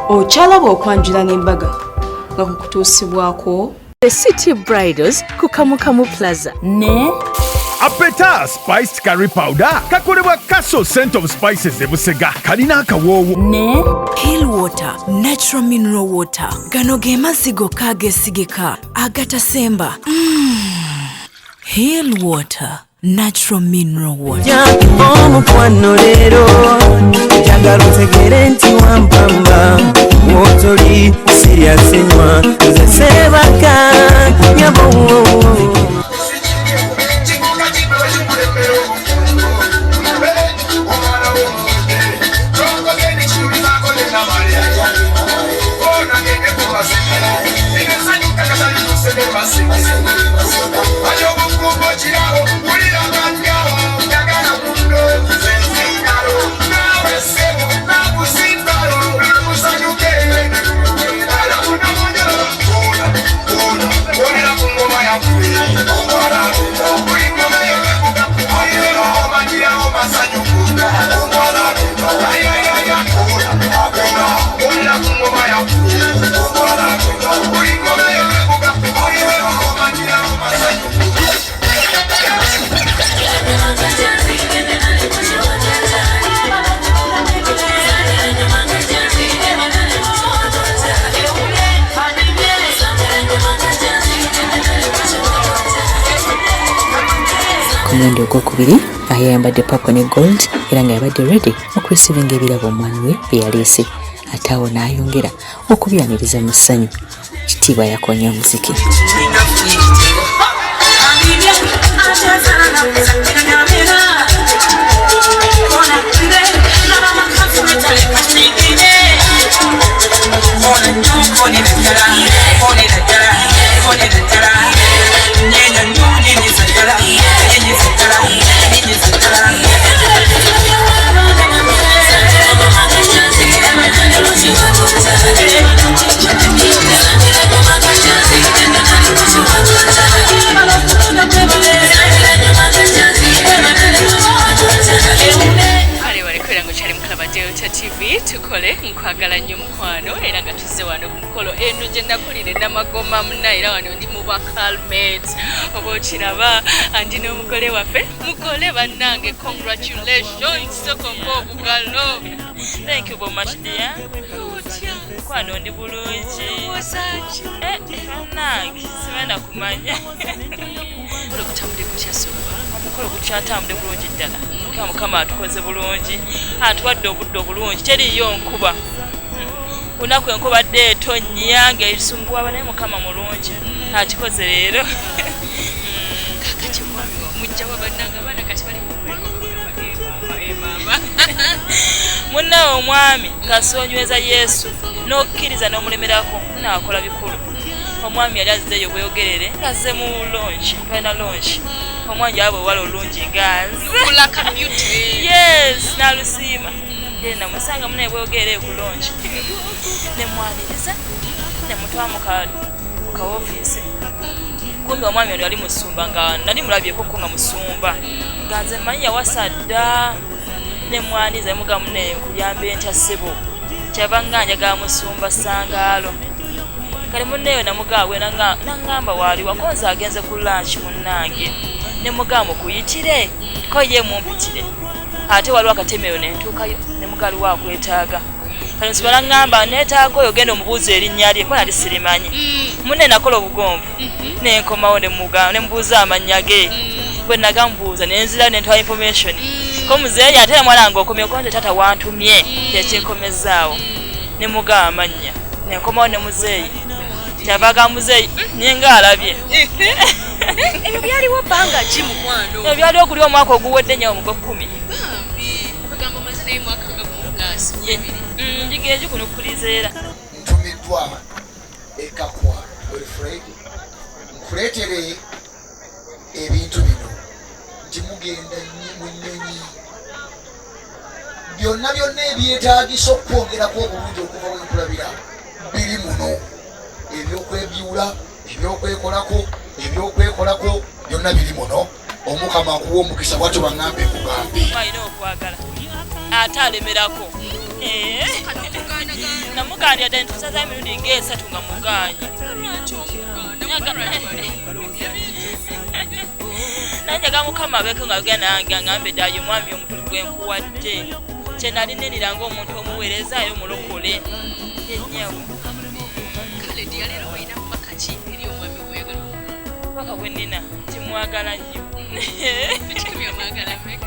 Okyalaba okwanjula n'embaga nga kukutuusibwako The City Bridals ku Kamukamu Plaza ne Apeta spiced curry powder kakolebwa Castle Scent of Spices e Busega, kalina akawoowo. Ne Hill Water Natural Mineral Water. Gano ge mazzi gokka ageesigika agatasemba. Hill Water Natural Mineral Water. Omukwano leero njagala otegere nti wampamba wotoli siryasenywa nze sebaka nyabo. Ku mulundi ogwokubiri ayambadde purple ne gold era nga yabadde ready okureceivinga ebirabo omwami we bye yaleese, ate awo n'ayongera okubyaniriza mu ssanyu. Kitiibwa yakonya omuziki. Kale walekwera ngo kyali mukulaba Delta TV, tukole nkwagala nnyo mukwano, era nga tuzze wano ku mukolo eno gye nakulira Namagoma muna, era wano ndi mu bakalmet oba okiraba andi n'omugole waffe. Mugole bannange, congratulations, sokomba obugalo. Thank you very much, dear. Otya? Mukwano, ndi bulungi. Osaki? Bannange, simenda kumanya. Omukolo gutambudde gutya sofa? Omukolo gukyatambudde bulungi ddala. Mukama Mukama atukoze bulungi, atuwadde obudde obulungi, teriiyo nkuba. Lunaku enkuba dde etonnya ng'esumbuwa, naye Mukama mulungi akikoze leero. Kakati omwami mujjawa bannange, abaana kati bali mama? Munnawe omwami kasonyweza Yesu n'okkiriza n'omulemerako naakola bikulu. Omwami yali azzeeyo bweyogerere ng'azze mu launch, twalina launch. Omwami yaba bwewala olungi nga nze. Black Beauty. Yes, n'alusiima. Ye namusanga munaye bweyogerere ku launch, nemwaniriza, nemutwala mu ka ofiisi. Kumbe omwami ono yali musumba, nga nali mulabyekoko nga musumba, nga nze mmanyi yawasa dda. Nemwaniza, nemuga, "Munaye, nkuyambe ntya ssebo?" Kyava nga njagala musumba Sangaalo. Kale munneeyo namugaawe naŋŋamba waali wakonze agenze ku lunch. Munnange nemugamba mukuyitire ko ye mumpitire, ate waliwo akatemero. Nentuukayo, nemugaaliwo akwetaaga. Kale nsumba naŋŋamba, "Neetaaga oyo, genda omubuuza erinnya lye," kuba nali sirimanyi. Munne nakola obugonvu, nenkomawo, nemubuuza amannya ge. Bwe nagamubuuza, nenzirayo nentwala information ko muzeeyi, ate mwana wange okomye ko nze taata wantumye kyekinkomezaawo. Nemugamba amannya, nenkomawo ne muzeeyi. Kyava aga muzeeyi, naye nga alabye." Ebyo byaliwo bbanga ki, mukwano? Ebyo byaliwo guli omwaka oguwedde nyawo mu gwekumi. Bambi, okugamba omaze naye mwaka nga gumu plus 2. Njigire gikunukuliza era. Ntumiddwa ekakwa Wilfred nkuleetere ebintu bino nti mugenda mu nnyonyi, byonna byonna ebyetaagisa okwongerako obulungi okuva bwenkulabira biri muno, ebyokwebyula, ebyokwekolako, ebyokwekolako byonna biri muno. Omukama akuwa omukisa, bwatyo baŋŋambe nkugambe. Alina okwagala ate alemerako. Namugaanira ddala ntusaza emirundi ng'esatu nga mugaanye. Naye njagala Mukama abeeko ng'ayogera nange angambe ddala ye mwami omutuufu gwe nkuwadde. Kye nali nnindira ng'omuntu omuweereza aye omulokole. Ye nnyabo. Kale dear, leero olina bubaka ki eri omwami gw'oyagala? Obubaka bwe nnina nti mwagala nnyo. Biki by'omwagala meka?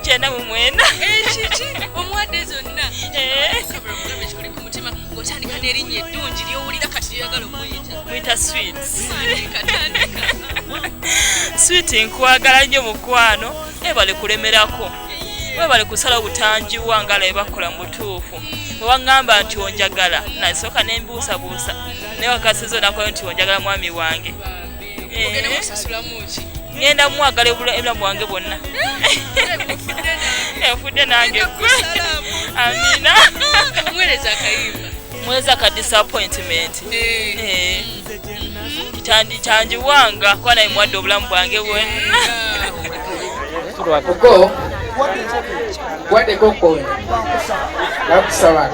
94. Kiki? Omuwadde zonna. Kabula omugambe ekikuli ku mutima ng'otandika n'erinnya eddungi ly'owulira kati ly'oyagala okuyita. Muyita Sweet. Tandika, tandika. Sweet, nkwagala nnyo mukwano. Webale kulemerako. Webale kusalawo butanjiwa nga laba bakola mu butuufu. Bwe waŋŋamba nti onjagala, nasooka ne mbuusabuusa. Naye wakasiza onakola nti onjagala mwami wange. Ogenda musasulamu ki? Ngenda mwagala obulamu bwange bwonna. Nfudde nange. Amina. Muweereza akayimba. Muweereza ka disappointment. Kyanjiwanga kuba naye muwadde obulamu bwange bwonna. Ogo wadeko kono bakusaba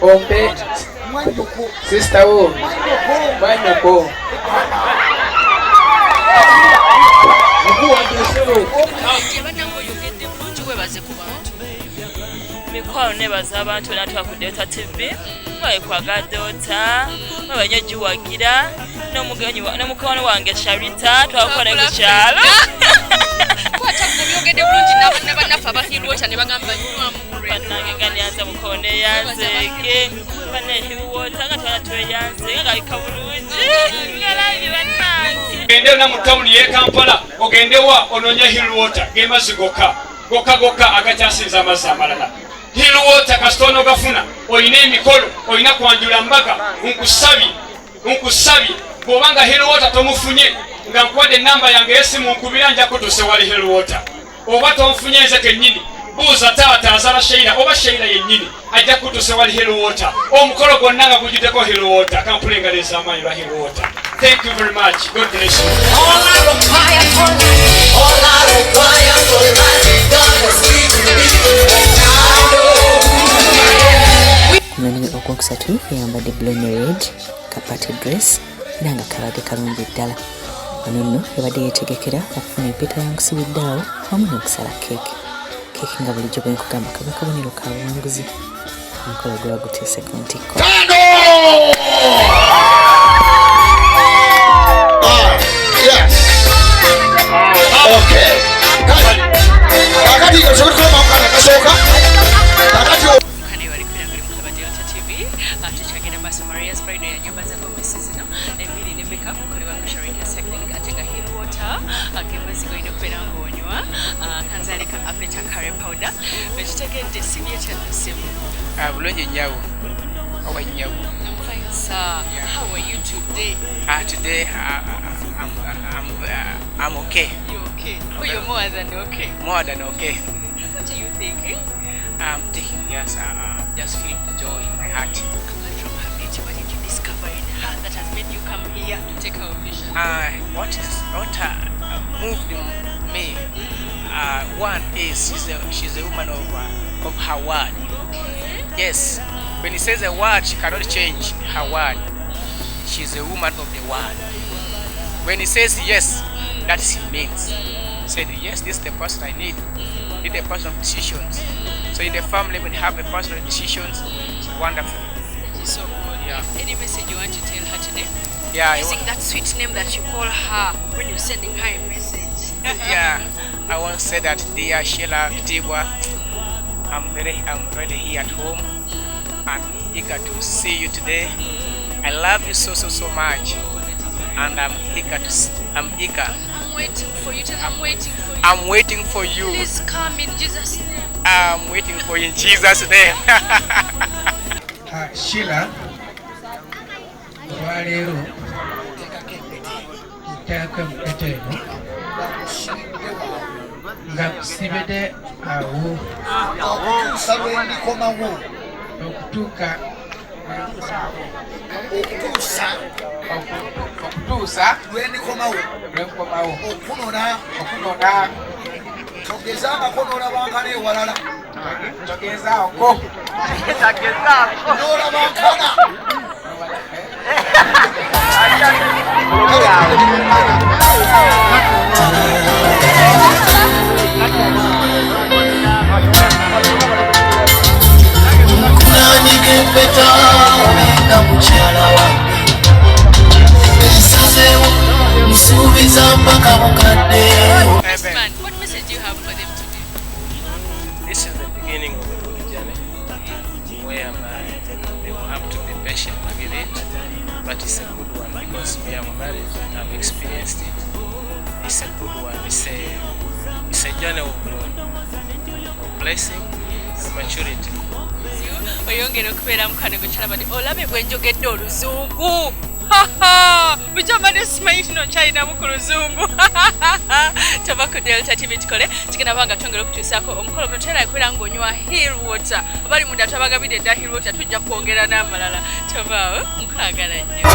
ompe sister wo mwanyoko. Mikwano nebaza abantu bonna tuba ku Delta TV, mwebale kwagala Delta, mwebale nnyo giwagira, n'omukwano wange Sharita twakola ku kyalo. Kwata gwe byogedde bulungi ne bannaffe aba Hill Water ne bagamba nywamu. Bannange nga nyanza mukono neyanzeege, banne Hill Water nga twala tweyanze nga galabika bulungi. Ngalabye bannange. Ogende na mu tawuni y'e Kampala, ogende wa onoonye Hill Water, ge mazzi gokka gokka gokka agakyasinza amazzi amalala. Hill Water kasita onoogafuna, olina emikolo, olina kwanjula mbaga, nkusabye, nkusabye bw'oba nga Hill Water tomufunye, nga nkuwadde ennamba yange ey'essimu nkubira nja kutuusa ewali Hill Water. Oba tonfunye nze kennyini, buuza taata azaala Sheila oba Sheila yennyini ajja kutuusa ewali Hill Water. Omukolo gwonna nga gujjuddeko Hill Water. Kampula engalo ez'amaanyi lwa Hill Water. Thank you very much. God bless you. All I require for life, all I require for life, God has given me. I know. Ku mulundi ogwokusatu yayambadde blue ne red ka party dress era nga kabadde kalungi ddala. Wano nno yabadde yeetegekera okufuna empeta ya nkusibidde awo wamu n'okusala keeki. Keeki nga bulijjo bwe nkugamba kaba kabonero ka buwanguzi. Omukolo guba gutuuse ku ntikko. Yes. Okay. Kakati osobola okulaba akana kasooka. Kakati Kane bali kubeera nga oli mukulaba Delta TV, tukyagenda maaso. Maria's Bridal yanyumba za gomesi zino enviiri ne makeup kukolebwa ku Sharita Cycling, ate nga Hill Water ge mazzi g'olina okubeera ng'onywa. Kanzaale ka Apeta curry powder ekitegedde sibyekyannasimu. Bulungi nnyabo, oba nnyabo. I'm fine, sir. How are you today? Today I'm okay. You okay? Oh, you're more than okay. More than okay. What are you thinking? I'm thinking, yes, just feel joy in my heart. Apart from her beauty, what did you discover in her that has made you come here to take her official? What moved me? One is she's a woman of her word. Okay. Yes, when he says a word, she cannot change her word. She's a woman of the word. When he says yes, that he means. Said yes, this is the person I need. This is the person of decisions. So in the family, when you have a person of decisions, it's wonderful. That is so good. Yeah. Any message you want to tell her today? Yeah, I Using that sweet name that you call her when you're sending her a message. Yeah, I want to say that, dear Sheila Kitibwa, I'm very here at home. I'm eager to see you today. I love you so, so, so much, and I'm eager to. I'm eager. I'm waiting for you. I'm waiting for you. I'm waiting for you. Please come in Jesus' name. I'm waiting for you in Jesus' name. Sheila, olwaleero nteekako empeta eno nga kusibidde awo okutuusa lwe ndikomawo. Okutuuka Okutuusa okutuusa lwe ndikomawo. Lwe nkomawo. Okunona. Okunona. Togezangako n'olabanga n'ewalala. Togezaako. N'olaba nkana. Kunanyiga empeta obenga mukyala wange nsazeewo nsuubiza mpaka mukadde. Man, what message do you have for them today? This is the beginning of a good journey whereby they will have to be patient with it, but it's a good one because me, I'm married, I've experienced it. It's a good one. It's a journey of blessing and maturity. Oyongera okubeera mukwano gwe kyalabadde olabe bwe njogedde oluzungu bukyambadde simanyi kino kyalinamu ku luzungu. Tova ku Delta TV tukole tugenda banga twongera okutuusaako omukolo guno. Tera kubeera ng'onywa Hill Water, abali munda twabagabidde dda Hill Water, tujja kwongera n'amalala. Tovaawo, nkwagala nnyo.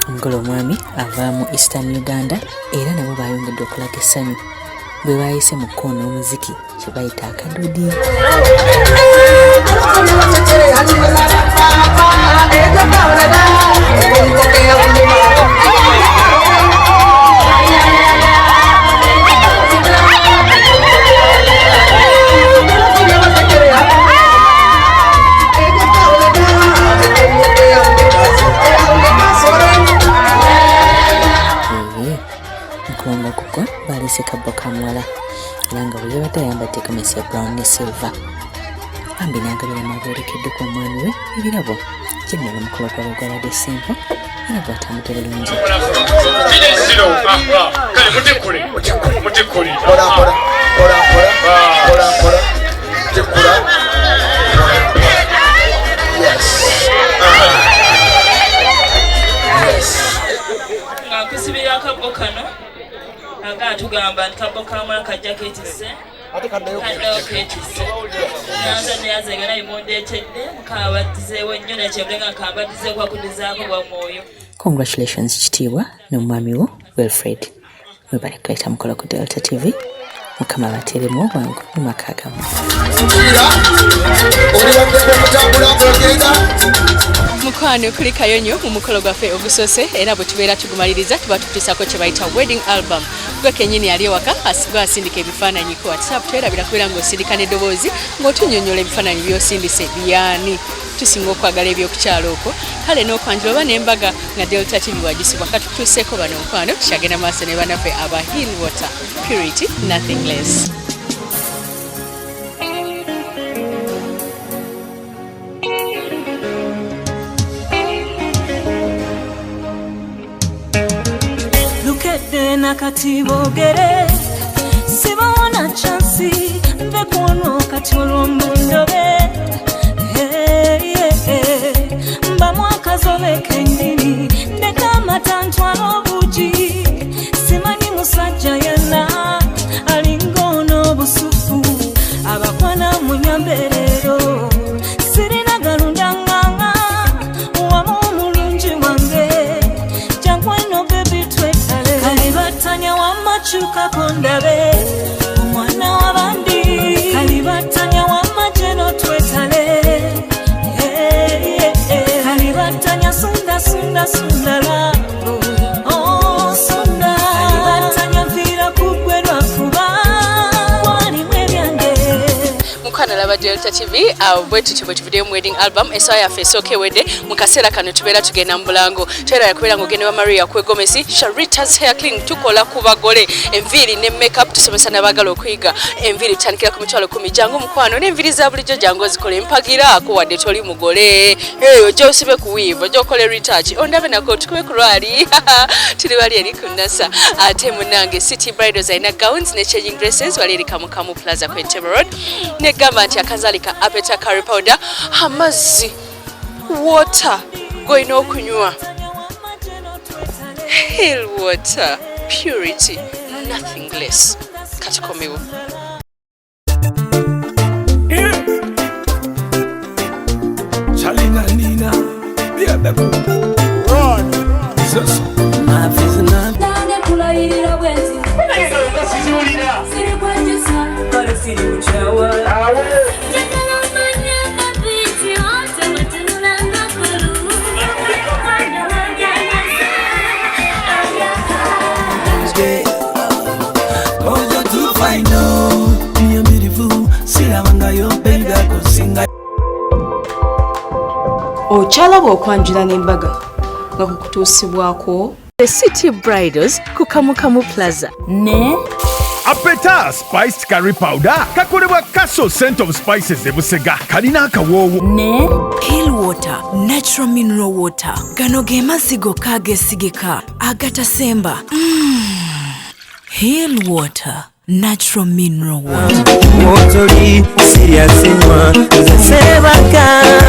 Omugole omwami ava mu Eastern Uganda era nabo bayongedde okulaga essanyu bwe bayise mu kkoona omuziki kye bayita akadodi. Mukulonga kugwa baleese kabbo ka muwala era nga bwe yabadde ayambadde gomesi ya brown ne silver, bambi n'agabira n'aboolekeddeko omwami we ebirabo. Gyenera omukolo gwabwe gwabadde simple era gwatambudde bulungi. Kale mutikule, mutikule. Mpola mpola mpola mpola mpola mpola tikula. Yes. Yes. Nga nkusibira akabbo kano aga atugamba nti kabbo ka muwala kajja keetisse Ate kaddayo. Kaddayo keetisse. Nanza neyazenga naye mundeetedde nkabaddizeewo nnyo nakyemule nga nkambaddizeeko akudizaako bwa mwoyo. Congratulations Kitiibwa n'omwami wo Wilfred, mwebale kuleeta mukolo ku Delta TV. Mukama abateeremu obwangu mu maka gammwe. Mpulira oli waddeko okutambula ng'ogenda. Mukwano, kulikayo nnyo mu mukolo gwaffe ogusoose, era bwe tubeera tugumaliriza tuba tukutuusaako kye bayita wedding album. Gwe kennyini ali ewaka asigwa asindika ebifaananyi ku WhatsApp, twerabira kubeera ng'osindika n'eddoboozi ng'otunnyonnyola ebifaananyi by'osindise byani. Tusinga okwagala ebyokukyalo okwo kale n'okwanjula oba n'embaga nga Delta TV wagisibwa. Katutuuseeko bano mukwano, tukyagenda maaso ne bannaffe aba Hill Water, purity nothing less. Lukedde nakati boogere sibawona chansi nve kwono kati olw'omundobe. Mba mwakazobe kennyini ndeka amata ntwala obugi simanyi musajja yenna alinga ono obusufu abakwana munyambeerero sirina galunda ŋŋaŋa wamu omulungi wange jangu eno baby twetale kalibatanya wamakyukako ndabe omwana w'abandi kalibatanya wamajeno twetale kalibatanya sunda sunda sunda labo oh sunda kalibatanya nviira ku ggwe lwakuba walimu ebyange. Mukwano, laba Delta TV. Bwe tutyo bwe tuvuddeyo mu wedding album. Essaawa yaffe esooka ewedde. Mu kaseera kano tubeera tugenda mu bulango. Twera yakubeera ng'ogenda wa Maria Kwegomesi Sharitas Hair Clinic. Tukola ku bagole enviiri ne makeup, tusomesa n'abaagala okuyiga. Enviiri tutandikira ku 100,000. Jangu mukwano, n'enviiri za bulijjo jangu ozikole. Mpagiraako wadde toli mugole. Hey, ojja osibe ku weave, ojja okole retouch, ondabe nako tukube ku lwali tuli wali eri ku Nasa. Ate munnange City Bridals alina gowns ne changing dresses, wali eri Kamukamu Plaza ku Entebbe Road. Negamba nti akazalika Apeta curry powder, amazzi water golina okunywa Hill Water, purity nothing less. Katukomewo. Nange kulayirira bwenzi siri kwejjusa kale siri kukyawa. Njagala mmanye mabiti wote watunula ngakulu. Mwana wange anasa, Ojo too fine, oh. You're beautiful. Sirabangayo, baby, akusinga. Okyalaba okwanjula n'embaga nga kukutuusibwako The City Bridals ku Kamukamu Plaza ne Apeta spiced curry powder kakolebwa Castle Scent of Spices e Busega, kalina akawoowo. Ne Hill Water Natural Mineral Water, gano ge mazzi gokka ageesigika agatasemba. Hill Water Natural Mineral Water. Wotoli siriasinywa nze sebaka.